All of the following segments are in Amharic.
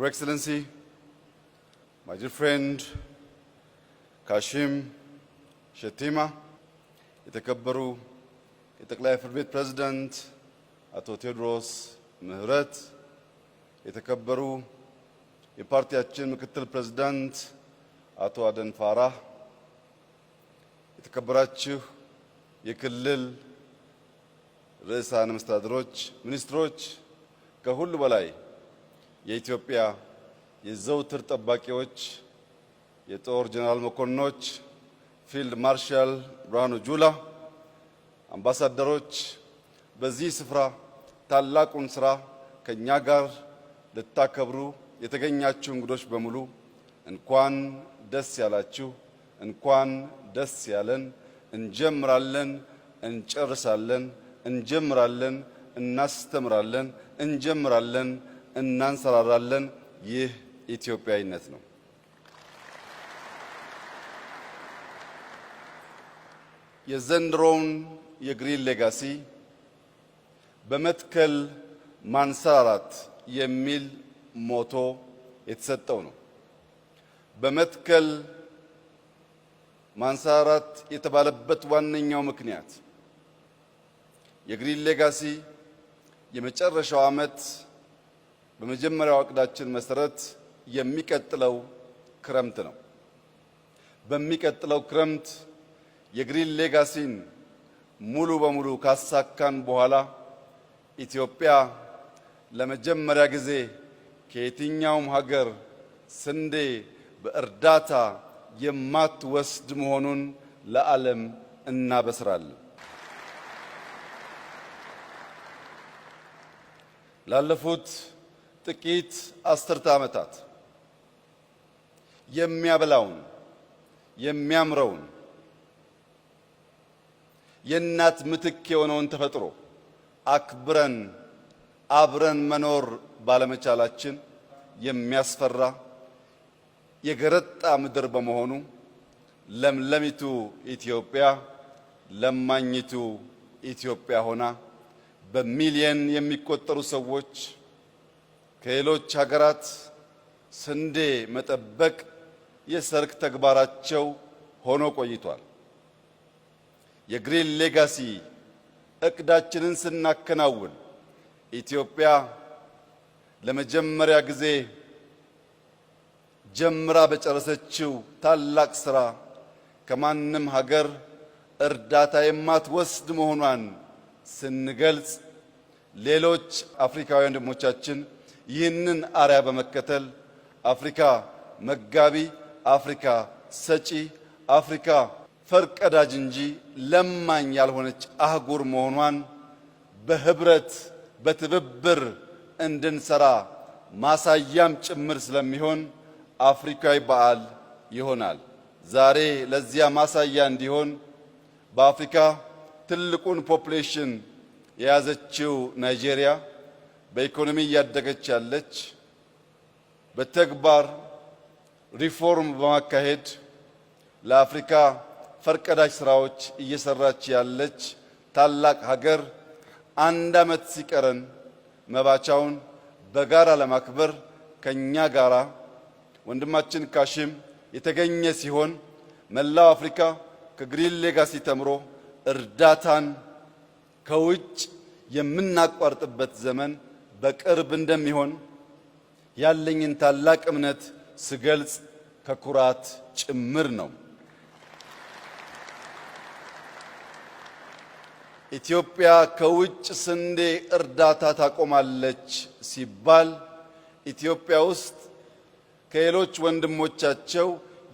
Your Excellency, my dear friend Kashim Shettima, የተከበሩ የጠቅላይ ፍርድ ቤት ፕሬዝዳንት አቶ ቴዎድሮስ ምህረት፣ የተከበሩ የፓርቲያችን ምክትል ፕሬዝዳንት አቶ አደም ፋራህ፣ የተከበራችሁ የክልል ርዕሳነ መስተዳድሮች፣ ሚኒስትሮች፣ ከሁሉ በላይ የኢትዮጵያ የዘውትር ጠባቂዎች የጦር ጀነራል መኮንኖች፣ ፊልድ ማርሻል ብርሃኑ ጁላ፣ አምባሳደሮች፣ በዚህ ስፍራ ታላቁን ስራ ከኛ ጋር ልታከብሩ የተገኛችሁ እንግዶች በሙሉ እንኳን ደስ ያላችሁ፣ እንኳን ደስ ያለን። እንጀምራለን፣ እንጨርሳለን፣ እንጀምራለን፣ እናስተምራለን፣ እንጀምራለን፣ እናንሰራራለን። ይህ ኢትዮጵያዊነት ነው። የዘንድሮውን የ Green Legacy በመትከል ማንሰራራት የሚል motto የተሰጠው ነው። በመትከል ማንሰራራት የተባለበት ዋነኛው ምክንያት የ Green Legacy የመጨረሻው ዓመት በመጀመሪያው እቅዳችን መሰረት የሚቀጥለው ክረምት ነው። በሚቀጥለው ክረምት የ Green Legacy ን ሙሉ በሙሉ ካሳካን በኋላ ኢትዮጵያ ለመጀመሪያ ጊዜ ከየትኛውም ሀገር ስንዴ በእርዳታ የማትወስድ መሆኑን ለዓለም እናበስራለን። ላለፉት ጥቂት አስርተ ዓመታት የሚያበላውን የሚያምረውን የእናት ምትክ የሆነውን ተፈጥሮ አክብረን አብረን መኖር ባለመቻላችን የሚያስፈራ የገረጣ ምድር በመሆኑ ለምለሚቱ ኢትዮጵያ ለማኝቱ ኢትዮጵያ ሆና በሚሊየን የሚቆጠሩ ሰዎች ከሌሎች ሀገራት ስንዴ መጠበቅ የሰርክ ተግባራቸው ሆኖ ቆይቷል። የ Green Legacy እቅዳችንን ስናከናውን ኢትዮጵያ ለመጀመሪያ ጊዜ ጀምራ በጨረሰችው ታላቅ ስራ ከማንም ሀገር እርዳታ የማትወስድ መሆኗን ስንገልጽ ሌሎች አፍሪካውያን ወንድሞቻችን ይህንን አርአያ በመከተል አፍሪካ መጋቢ፣ አፍሪካ ሰጪ፣ አፍሪካ ፈርቀዳጅ እንጂ ለማኝ ያልሆነች አህጉር መሆኗን በህብረት በትብብር እንድንሰራ ማሳያም ጭምር ስለሚሆን አፍሪካዊ በዓል ይሆናል። ዛሬ ለዚያ ማሳያ እንዲሆን በአፍሪካ ትልቁን population የያዘችው ናይጄሪያ በኢኮኖሚ እያደገች ያለች፣ በተግባር ሪፎርም በማካሄድ ለአፍሪካ ፈርቀዳጅ ስራዎች እየሰራች ያለች ታላቅ ሀገር አንድ ዓመት ሲቀረን መባቻውን በጋራ ለማክበር ከኛ ጋራ ወንድማችን ካሺም የተገኘ ሲሆን መላው አፍሪካ ከ Green Legacy ተምሮ እርዳታን ከውጭ የምናቋርጥበት ዘመን በቅርብ እንደሚሆን ያለኝን ታላቅ እምነት ስገልጽ ከኩራት ጭምር ነው። ኢትዮጵያ ከውጭ ስንዴ እርዳታ ታቆማለች ሲባል ኢትዮጵያ ውስጥ ከሌሎች ወንድሞቻቸው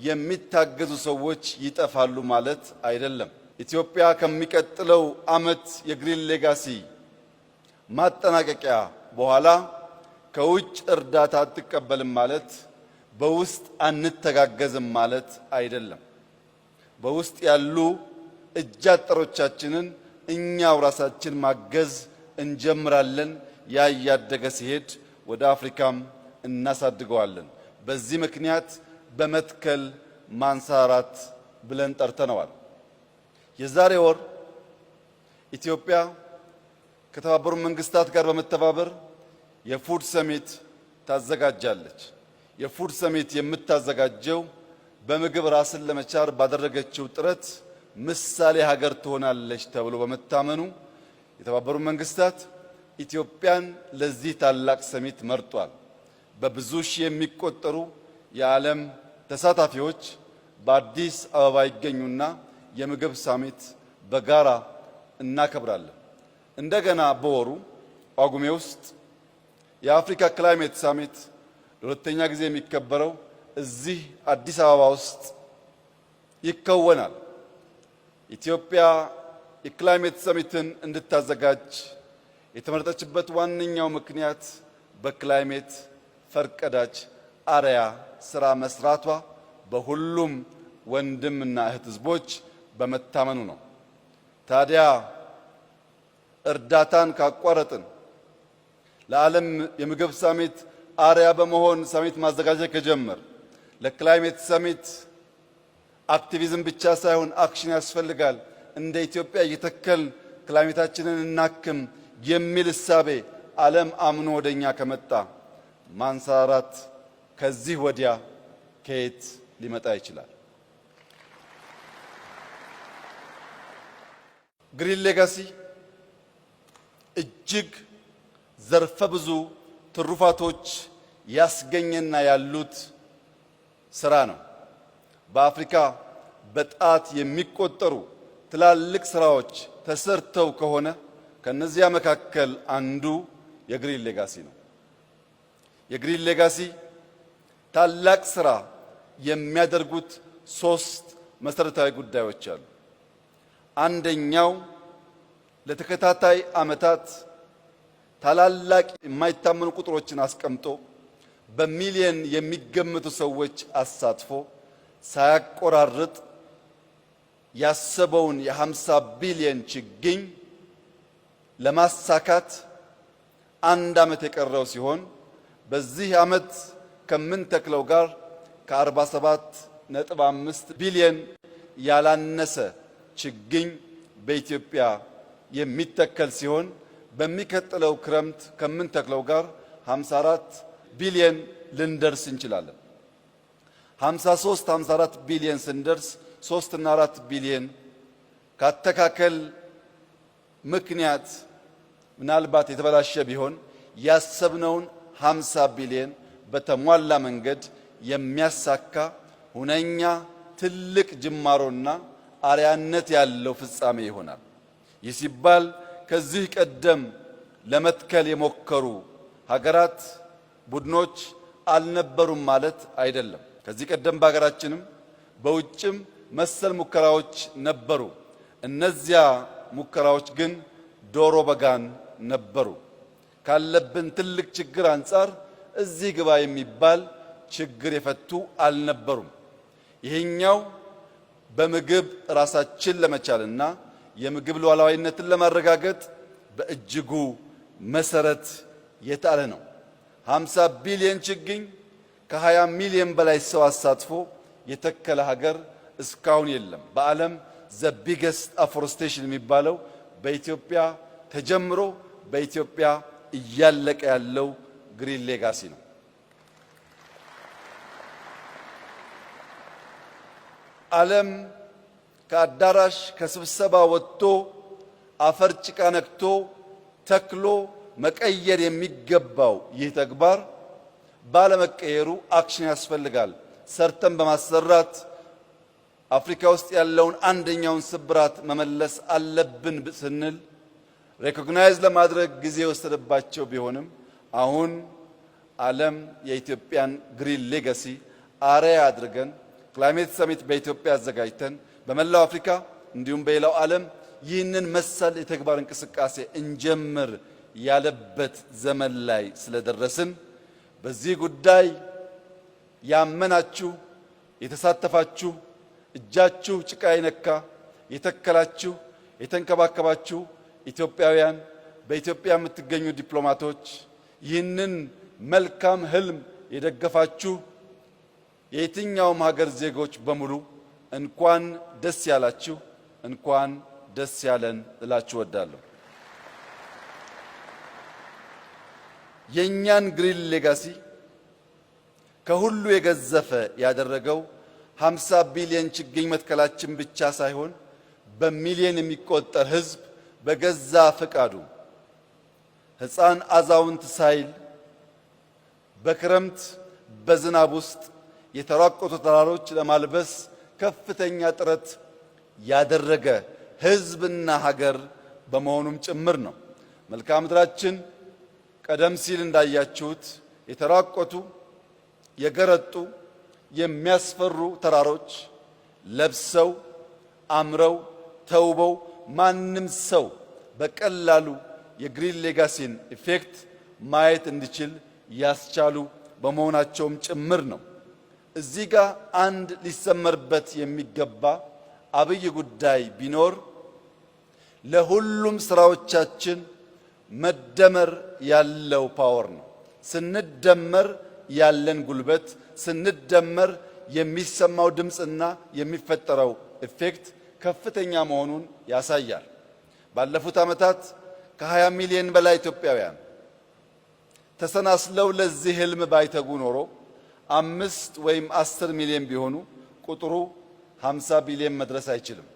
የሚታገዙ ሰዎች ይጠፋሉ ማለት አይደለም። ኢትዮጵያ ከሚቀጥለው ዓመት የ Green Legacy ማጠናቀቂያ በኋላ ከውጭ እርዳታ አትቀበልም ማለት በውስጥ አንተጋገዝም ማለት አይደለም። በውስጥ ያሉ እጅ አጠሮቻችንን እኛው ራሳችን ማገዝ እንጀምራለን። ያ እያደገ ሲሄድ ወደ አፍሪካም እናሳድገዋለን። በዚህ ምክንያት በመትከል ማንሰራራት ብለን ጠርተነዋል። የዛሬ ወር ኢትዮጵያ ከተባበሩት መንግስታት ጋር በመተባበር የ food summit ታዘጋጃለች። የ food summit የምታዘጋጀው በምግብ ራስን ለመቻል ባደረገችው ጥረት ምሳሌ ሀገር ትሆናለች ተብሎ በመታመኑ የተባበሩት መንግስታት ኢትዮጵያን ለዚህ ታላቅ summit መርጧል። በብዙ ሺህ የሚቆጠሩ የዓለም ተሳታፊዎች በአዲስ አበባ ይገኙና የምግብ summit በጋራ እናከብራለን። እንደገና በወሩ ጳጉሜ ውስጥ የአፍሪካ climate summit ለሁለተኛ ጊዜ የሚከበረው እዚህ አዲስ አበባ ውስጥ ይከወናል። ኢትዮጵያ የ climate summit ን እንድታዘጋጅ የተመረጠችበት ዋነኛው ምክንያት በ climate ፈርቀዳጅ አርአያ ስራ መስራቷ በሁሉም ወንድምና እህት ህዝቦች በመታመኑ ነው። ታዲያ እርዳታን ካቋረጥን፣ ለዓለም የምግብ summit አርአያ በመሆን summit ማዘጋጀት ከጀመር፣ ለ climate summit activism ብቻ ሳይሆን action ያስፈልጋል። እንደ ኢትዮጵያ እየተከልን climate ኣችንን እናክም የሚል እሳቤ ዓለም አምኖ ወደኛ ከመጣ ማንሰራራት ከዚህ ወዲያ ከየት ሊመጣ ይችላል? Green Legacy እጅግ ዘርፈ ብዙ ትሩፋቶች ያስገኘና ያሉት ስራ ነው። በአፍሪካ በጣት የሚቆጠሩ ትላልቅ ስራዎች ተሰርተው ከሆነ ከነዚያ መካከል አንዱ የ Green Legacy ነው። የ Green Legacy ታላቅ ስራ የሚያደርጉት ሶስት መሰረታዊ ጉዳዮች አሉ። አንደኛው ለተከታታይ ዓመታት ታላላቅ የማይታመኑ ቁጥሮችን አስቀምጦ በሚሊየን የሚገመቱ ሰዎች አሳትፎ ሳያቆራርጥ ያሰበውን የ50 ቢሊየን ችግኝ ለማሳካት አንድ ዓመት የቀረው ሲሆን በዚህ ዓመት ከምንተክለው ጋር ከ47.5 ቢሊየን ያላነሰ ችግኝ በኢትዮጵያ የሚተከል ሲሆን በሚቀጥለው ክረምት ከምንተክለው ጋር 54 ቢሊየን ልንደርስ እንችላለን። 53 54 ቢሊየን ስንደርስ 3 እና 4 ቢሊየን ካተካከል ምክንያት ምናልባት የተበላሸ ቢሆን ያሰብነውን 50 ቢሊየን በተሟላ መንገድ የሚያሳካ ሁነኛ ትልቅ ጅማሮና አርያነት ያለው ፍጻሜ ይሆናል። ይህ ሲባል ከዚህ ቀደም ለመትከል የሞከሩ ሀገራት፣ ቡድኖች አልነበሩም ማለት አይደለም። ከዚህ ቀደም በሀገራችንም በውጭም መሰል ሙከራዎች ነበሩ። እነዚያ ሙከራዎች ግን ዶሮ በጋን ነበሩ። ካለብን ትልቅ ችግር አንጻር እዚህ ግባ የሚባል ችግር የፈቱ አልነበሩም። ይሄኛው በምግብ ራሳችን ለመቻልና የምግብ ሉዓላዊነትን ለማረጋገጥ በእጅጉ መሰረት የጣለ ነው። 50 ቢሊዮን ችግኝ ከ20 ሚሊዮን በላይ ሰው አሳትፎ የተከለ ሀገር እስካሁን የለም። በዓለም the biggest afforestation የሚባለው በኢትዮጵያ ተጀምሮ በኢትዮጵያ እያለቀ ያለው Green Legacy ነው። ዓለም ከአዳራሽ ከስብሰባ ወጥቶ አፈር ጭቃ ነክቶ ተክሎ መቀየር የሚገባው ይህ ተግባር ባለመቀየሩ action ያስፈልጋል። ሰርተን በማሰራት አፍሪካ ውስጥ ያለውን አንደኛውን ስብራት መመለስ አለብን ስንል recognize ለማድረግ ጊዜ የወሰደባቸው ቢሆንም አሁን ዓለም የኢትዮጵያን Green Legacy አርአያ አድርገን climate summit በኢትዮጵያ አዘጋጅተን በመላው አፍሪካ እንዲሁም በሌላው ዓለም ይህንን መሰል የተግባር እንቅስቃሴ እንጀምር ያለበት ዘመን ላይ ስለደረስን በዚህ ጉዳይ ያመናችሁ፣ የተሳተፋችሁ፣ እጃችሁ ጭቃ የነካ የተከላችሁ፣ የተንከባከባችሁ ኢትዮጵያውያን፣ በኢትዮጵያ የምትገኙ ዲፕሎማቶች፣ ይህንን መልካም ህልም የደገፋችሁ የየትኛውም ሀገር ዜጎች በሙሉ እንኳን ደስ ያላችሁ፣ እንኳን ደስ ያለን እላችሁ እወዳለሁ። የእኛን Green Legacy ከሁሉ የገዘፈ ያደረገው 50 ቢሊዮን ችግኝ መትከላችን ብቻ ሳይሆን በሚሊዮን የሚቆጠር ሕዝብ በገዛ ፈቃዱ ሕፃን አዛውንት ሳይል በክረምት በዝናብ ውስጥ የተራቆቱ ተራሮች ለማልበስ ከፍተኛ ጥረት ያደረገ ሕዝብና ሀገር በመሆኑም ጭምር ነው። መልክዓ ምድራችን ቀደም ሲል እንዳያችሁት የተራቆቱ የገረጡ የሚያስፈሩ ተራሮች ለብሰው አምረው ተውበው ማንም ሰው በቀላሉ የ Green Legacy ን effect ማየት እንዲችል ያስቻሉ በመሆናቸውም ጭምር ነው። እዚህ ጋር አንድ ሊሰመርበት የሚገባ አብይ ጉዳይ ቢኖር ለሁሉም ስራዎቻችን መደመር ያለው power ነው። ስንደመር ያለን ጉልበት፣ ስንደመር የሚሰማው ድምፅና የሚፈጠረው effect ከፍተኛ መሆኑን ያሳያል። ባለፉት ዓመታት ከ20 ሚሊዮን በላይ ኢትዮጵያውያን ተሰናስለው ለዚህ ህልም ባይተጉ ኖሮ 5 ወይም 10 ሚሊዮን ቢሆኑ ቁጥሩ 50 ቢሊዮን መድረስ አይችልም።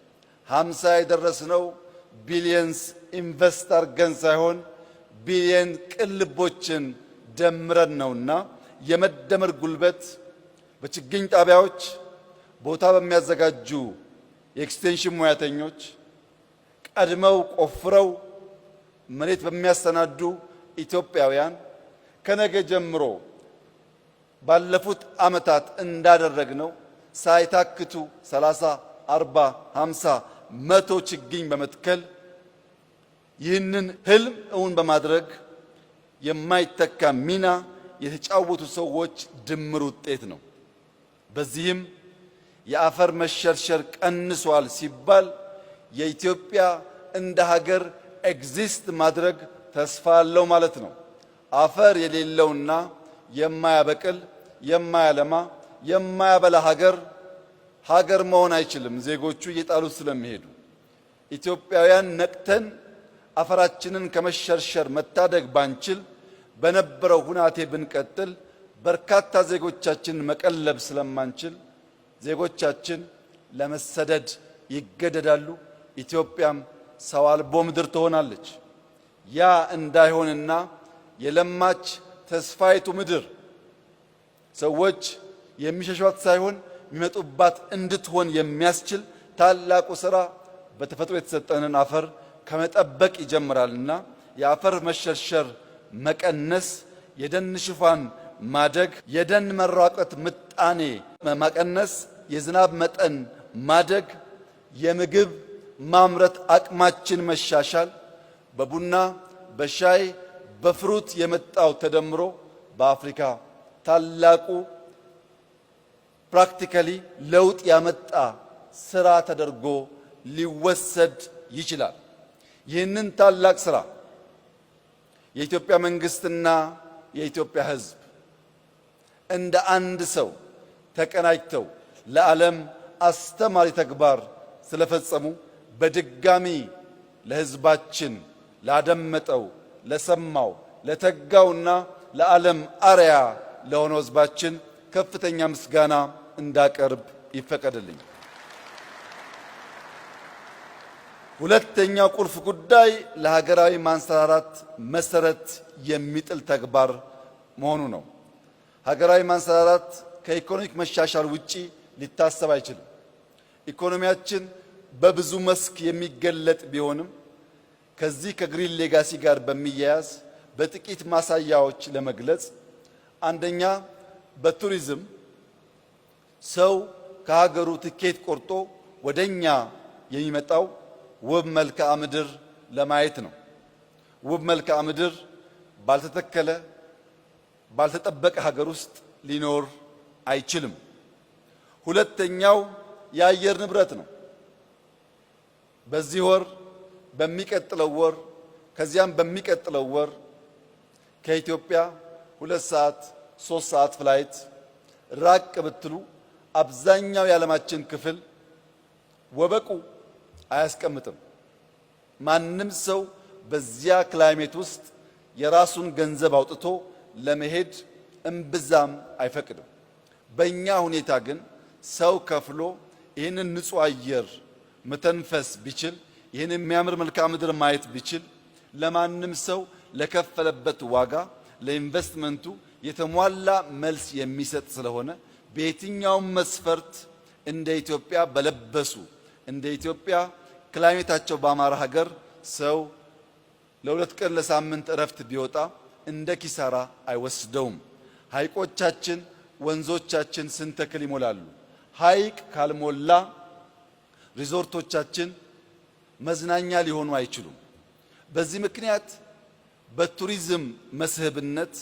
50 የደረስነው billions invest አድርገን ሳይሆን ቢሊየን ቅን ልቦችን ደምረን ነውና የመደመር ጉልበት በችግኝ ጣቢያዎች ቦታ በሚያዘጋጁ የ extension ሙያተኞች ቀድመው ቆፍረው መሬት በሚያሰናዱ ኢትዮጵያውያን ከነገ ጀምሮ ባለፉት ዓመታት እንዳደረግነው ሳይታክቱ 30፣ 40፣ 50፣ 100 ችግኝ በመትከል ይህንን ህልም እውን በማድረግ የማይተካ ሚና የተጫወቱ ሰዎች ድምር ውጤት ነው። በዚህም የአፈር መሸርሸር ቀንሷል ሲባል የኢትዮጵያ እንደ ሀገር exist ማድረግ ተስፋ አለው ማለት ነው። አፈር የሌለውና የማያበቅል፣ የማያለማ፣ የማያበላ ሀገር ሀገር መሆን አይችልም፣ ዜጎቹ እየጣሉት ስለሚሄዱ። ኢትዮጵያውያን ነቅተን አፈራችንን ከመሸርሸር መታደግ ባንችል፣ በነበረው ሁናቴ ብንቀጥል በርካታ ዜጎቻችንን መቀለብ ስለማንችል ዜጎቻችን ለመሰደድ ይገደዳሉ። ኢትዮጵያም ሰው አልቦ ምድር ትሆናለች። ያ እንዳይሆንና የለማች ተስፋይቱ ምድር ሰዎች የሚሸሿት ሳይሆን የሚመጡባት እንድትሆን የሚያስችል ታላቁ ስራ በተፈጥሮ የተሰጠንን አፈር ከመጠበቅ ይጀምራልና የአፈር መሸርሸር መቀነስ፣ የደን ሽፋን ማደግ፣ የደን መራቆት ምጣኔ መቀነስ፣ የዝናብ መጠን ማደግ፣ የምግብ ማምረት አቅማችን መሻሻል፣ በቡና፣ በሻይ፣ በ fruit የመጣው ተደምሮ በአፍሪካ ታላቁ practically ለውጥ ያመጣ ስራ ተደርጎ ሊወሰድ ይችላል። ይህንን ታላቅ ስራ የኢትዮጵያ መንግስትና የኢትዮጵያ ሕዝብ እንደ አንድ ሰው ተቀናጅተው ለዓለም አስተማሪ ተግባር ስለፈጸሙ በድጋሚ ለሕዝባችን ላደመጠው፣ ለሰማው፣ ለተጋውና ለዓለም አርያ ለሆነው ሕዝባችን ከፍተኛ ምስጋና እንዳቀርብ ይፈቀድልኝ። ሁለተኛው ቁልፍ ጉዳይ ለሀገራዊ ማንሰራራት መሰረት የሚጥል ተግባር መሆኑ ነው። ሀገራዊ ማንሰራራት ከ economic መሻሻል ውጪ ሊታሰብ አይችልም። ኢኮኖሚያችን በብዙ መስክ የሚገለጥ ቢሆንም ከዚህ ከ Green Legacy ጋር በሚያያዝ በጥቂት ማሳያዎች ለመግለጽ፣ አንደኛ በቱሪዝም ሰው ከሀገሩ ትኬት ቆርጦ ወደኛ የሚመጣው ውብ መልክዓ ምድር ለማየት ነው። ውብ መልክዓ ምድር ባልተተከለ፣ ባልተጠበቀ ሀገር ውስጥ ሊኖር አይችልም። ሁለተኛው የአየር ንብረት ነው። በዚህ ወር፣ በሚቀጥለው ወር፣ ከዚያም በሚቀጥለው ወር ከኢትዮጵያ 2 ሰዓት፣ 3 ሰዓት flight ራቅ ብትሉ አብዛኛው የዓለማችን ክፍል ወበቁ አያስቀምጥም። ማንም ሰው በዚያ climate ውስጥ የራሱን ገንዘብ አውጥቶ ለመሄድ እምብዛም አይፈቅድም። በእኛ ሁኔታ ግን ሰው ከፍሎ ይህንን ንጹህ አየር መተንፈስ ቢችል፣ ይህን የሚያምር መልክዓ ምድር ማየት ቢችል ለማንም ሰው ለከፈለበት ዋጋ ለኢንቨስትመንቱ የተሟላ መልስ የሚሰጥ ስለሆነ በየትኛውም መስፈርት እንደ ኢትዮጵያ በለበሱ እንደ ኢትዮጵያ climate ኣቸው በአማረ ሀገር ሰው ለሁለት ቀን ለሳምንት እረፍት ቢወጣ እንደ ኪሳራ አይወስደውም። ሐይቆቻችን፣ ወንዞቻችን ስንተክል ይሞላሉ። ሐይቅ ካልሞላ ሪዞርቶቻችን መዝናኛ ሊሆኑ አይችሉም። በዚህ ምክንያት በቱሪዝም መስህብነት፣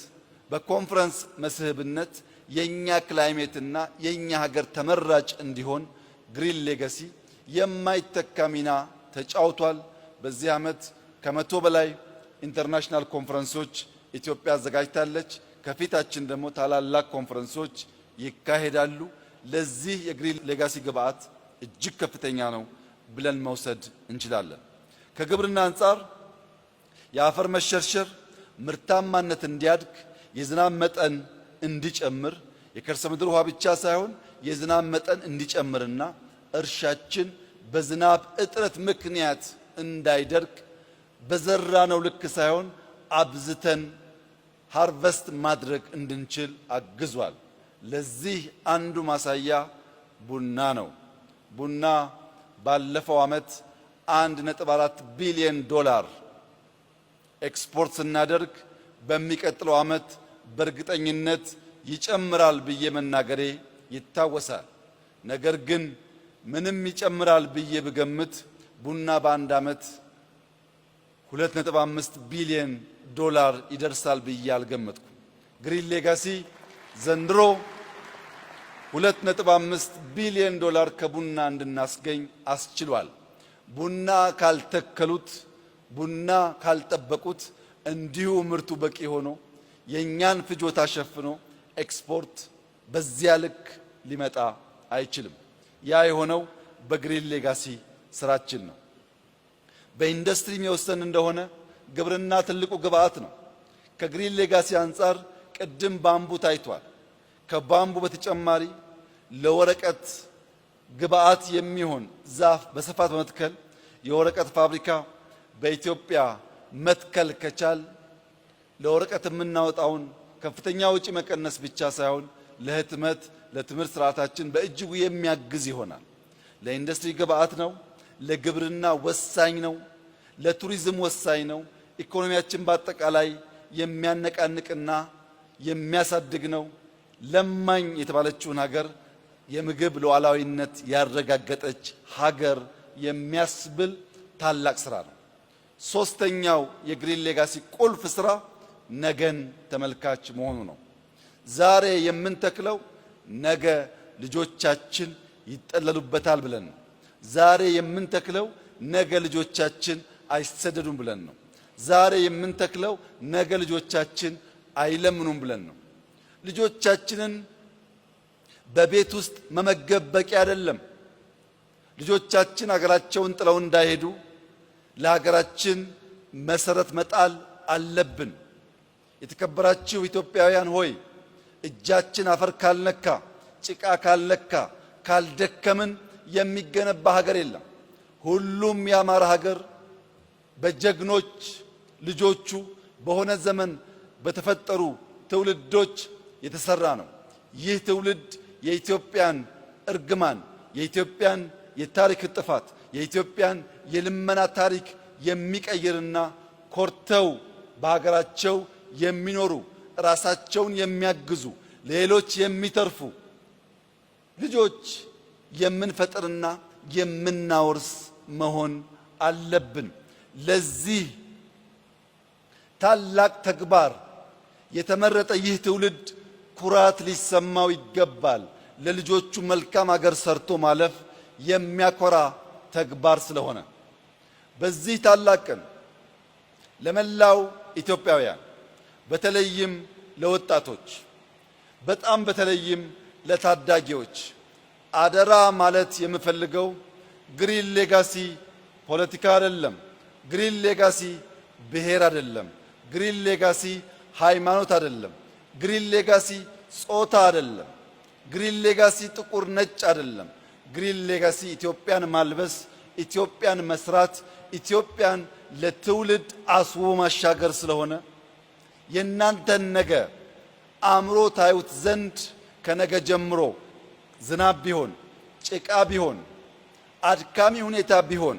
በኮንፈረንስ መስህብነት የኛ climate ና የኛ ሀገር ተመራጭ እንዲሆን Green Legacy የማይተካ ሚና ተጫውቷል። በዚህ ዓመት ከ100 በላይ international ኮንፈረንሶች ኢትዮጵያ አዘጋጅታለች። ከፊታችን ደግሞ ታላላቅ ኮንፈረንሶች ይካሄዳሉ። ለዚህ የ Green Legacy ግብዓት እጅግ ከፍተኛ ነው ብለን መውሰድ እንችላለን። ከግብርና አንጻር የአፈር መሸርሸር ምርታማነት እንዲያድግ የዝናብ መጠን እንዲጨምር የከርሰ ምድር ውሃ ብቻ ሳይሆን የዝናብ መጠን እንዲጨምርና እርሻችን በዝናብ እጥረት ምክንያት እንዳይደርቅ በዘራነው ልክ ሳይሆን አብዝተን harvest ማድረግ እንድንችል አግዟል። ለዚህ አንዱ ማሳያ ቡና ነው። ቡና ባለፈው ዓመት 1.4 ቢሊዮን ዶላር ኤክስፖርት ስናደርግ በሚቀጥለው ዓመት በእርግጠኝነት ይጨምራል ብዬ መናገሬ ይታወሳል። ነገር ግን ምንም ይጨምራል ብዬ ብገምት ቡና በአንድ ዓመት 2.5 ቢሊዮን ዶላር ይደርሳል ብዬ አልገመትኩም። Green Legacy ዘንድሮ 2.5 ቢሊዮን ዶላር ከቡና እንድናስገኝ አስችሏል። ቡና ካልተከሉት፣ ቡና ካልጠበቁት እንዲሁ ምርቱ በቂ ሆኖ የእኛን ፍጆታ ሸፍኖ ኤክስፖርት በዚያ ልክ ሊመጣ አይችልም። ያ የሆነው በ Green Legacy ስራችን ነው። በኢንዱስትሪ የሚወሰን እንደሆነ ግብርና ትልቁ ግብአት ነው። ከ Green Legacy አንጻር ቅድም bamboo ታይቷል። ከ bamboo በተጨማሪ ለወረቀት ግብአት የሚሆን ዛፍ በስፋት በመትከል የወረቀት ፋብሪካ በኢትዮጵያ መትከል ከቻል ለወረቀት የምናወጣውን ከፍተኛ ወጪ መቀነስ ብቻ ሳይሆን ለህትመት፣ ለትምህርት ስርዓታችን በእጅጉ የሚያግዝ ይሆናል። ለኢንዱስትሪ ግብአት ነው። ለግብርና ወሳኝ ነው። ለቱሪዝም ወሳኝ ነው። ኢኮኖሚያችን በአጠቃላይ የሚያነቃንቅና የሚያሳድግ ነው። ለማኝ የተባለችውን ሀገር የምግብ ሉዓላዊነት ያረጋገጠች ሀገር የሚያስብል ታላቅ ስራ ነው። ሶስተኛው የ Green Legacy ቁልፍ ስራ ነገን ተመልካች መሆኑ ነው። ዛሬ የምንተክለው ነገ ልጆቻችን ይጠለሉበታል ብለን ነው። ዛሬ የምንተክለው ነገ ልጆቻችን አይሰደዱም ብለን ነው። ዛሬ የምንተክለው ነገ ልጆቻችን አይለምኑም ብለን ነው። ልጆቻችንን በቤት ውስጥ መመገብ በቂ አይደለም። ልጆቻችን ሀገራቸውን ጥለው እንዳይሄዱ ለሀገራችን መሰረት መጣል አለብን። የተከበራችሁ ኢትዮጵያውያን ሆይ እጃችን አፈር ካልነካ፣ ጭቃ ካልነካ፣ ካልደከምን የሚገነባ ሀገር የለም። ሁሉም ያማረ ሀገር በጀግኖች ልጆቹ በሆነ ዘመን በተፈጠሩ ትውልዶች የተሰራ ነው። ይህ ትውልድ የኢትዮጵያን እርግማን፣ የኢትዮጵያን የታሪክ ጥፋት፣ የኢትዮጵያን የልመና ታሪክ የሚቀይርና ኮርተው በሀገራቸው የሚኖሩ ራሳቸውን የሚያግዙ ሌሎች የሚተርፉ ልጆች የምንፈጥርና የምናወርስ መሆን አለብን። ለዚህ ታላቅ ተግባር የተመረጠ ይህ ትውልድ ኩራት ሊሰማው ይገባል። ለልጆቹ መልካም አገር ሰርቶ ማለፍ የሚያኮራ ተግባር ስለሆነ በዚህ ታላቅ ቀን ለመላው ኢትዮጵያውያን በተለይም ለወጣቶች በጣም በተለይም ለታዳጊዎች አደራ ማለት የምፈልገው Green Legacy ፖለቲካ አይደለም። Green Legacy ብሔር አይደለም። Green Legacy ሃይማኖት አይደለም። Green Legacy ጾታ አይደለም። Green Legacy ጥቁር ነጭ አይደለም። Green Legacy ኢትዮጵያን ማልበስ፣ ኢትዮጵያን መስራት፣ ኢትዮጵያን ለትውልድ አስውቦ ማሻገር ስለሆነ የእናንተን ነገ አእምሮ ታዩት ዘንድ ከነገ ጀምሮ ዝናብ ቢሆን ጭቃ ቢሆን አድካሚ ሁኔታ ቢሆን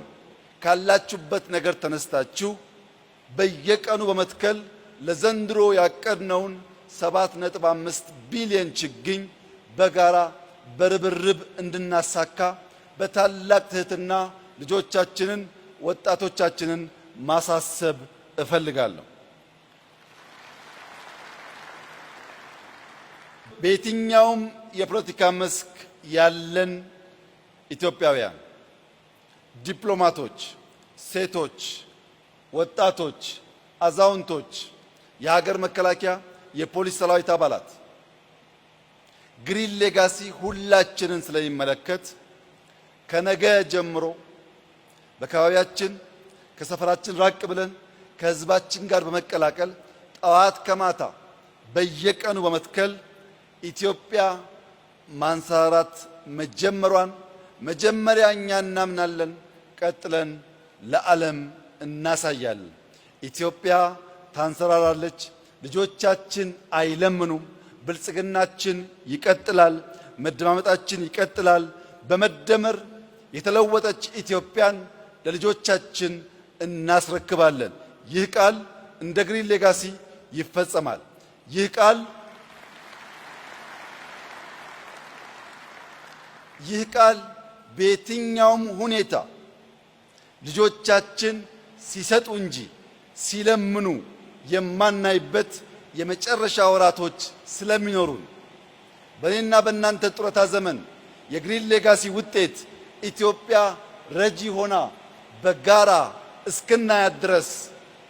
ካላችሁበት ነገር ተነስታችሁ በየቀኑ በመትከል ለዘንድሮ ያቀድነውን 7.5 ቢሊዮን ችግኝ በጋራ በርብርብ እንድናሳካ በታላቅ ትህትና ልጆቻችንን፣ ወጣቶቻችንን ማሳሰብ እፈልጋለሁ። በየትኛውም የፖለቲካ መስክ ያለን ኢትዮጵያውያን ዲፕሎማቶች፣ ሴቶች፣ ወጣቶች፣ አዛውንቶች፣ የሀገር መከላከያ፣ የፖሊስ ሰራዊት አባላት Green Legacy ሁላችንን ስለሚመለከት ከነገ ጀምሮ በአካባቢያችን ከሰፈራችን ራቅ ብለን ከህዝባችን ጋር በመቀላቀል ጠዋት ከማታ በየቀኑ በመትከል ኢትዮጵያ ማንሰራራት መጀመሯን መጀመሪያ እኛ እናምናለን፣ ቀጥለን ለዓለም እናሳያለን። ኢትዮጵያ ታንሰራራለች። ልጆቻችን አይለምኑም። ብልጽግናችን ይቀጥላል። መደማመጣችን ይቀጥላል። በመደመር የተለወጠች ኢትዮጵያን ለልጆቻችን እናስረክባለን። ይህ ቃል እንደ Green Legacy ይፈጸማል። ይህ ቃል ይህ ቃል በየትኛውም ሁኔታ ልጆቻችን ሲሰጡ እንጂ ሲለምኑ የማናይበት የመጨረሻ ወራቶች ስለሚኖሩን በእኔና በእናንተ ጡረታ ዘመን የ Green Legacy ውጤት ኢትዮጵያ ረጂ ሆና በጋራ እስክናያት ድረስ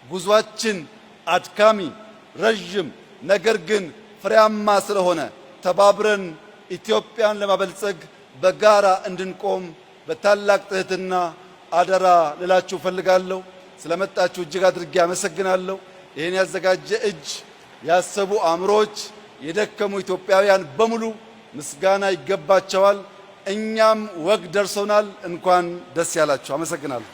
ጉዟችን አድካሚ ረዥም፣ ነገር ግን ፍሬያማ ስለሆነ ተባብረን ኢትዮጵያን ለማበልጸግ በጋራ እንድንቆም በታላቅ ትህትና አደራ ልላችሁ እፈልጋለሁ። ስለመጣችሁ እጅግ አድርጌ አመሰግናለሁ። ይህን ያዘጋጀ እጅ፣ ያሰቡ አእምሮች፣ የደከሙ ኢትዮጵያውያን በሙሉ ምስጋና ይገባቸዋል። እኛም ወግ ደርሶናል። እንኳን ደስ ያላችሁ። አመሰግናለሁ።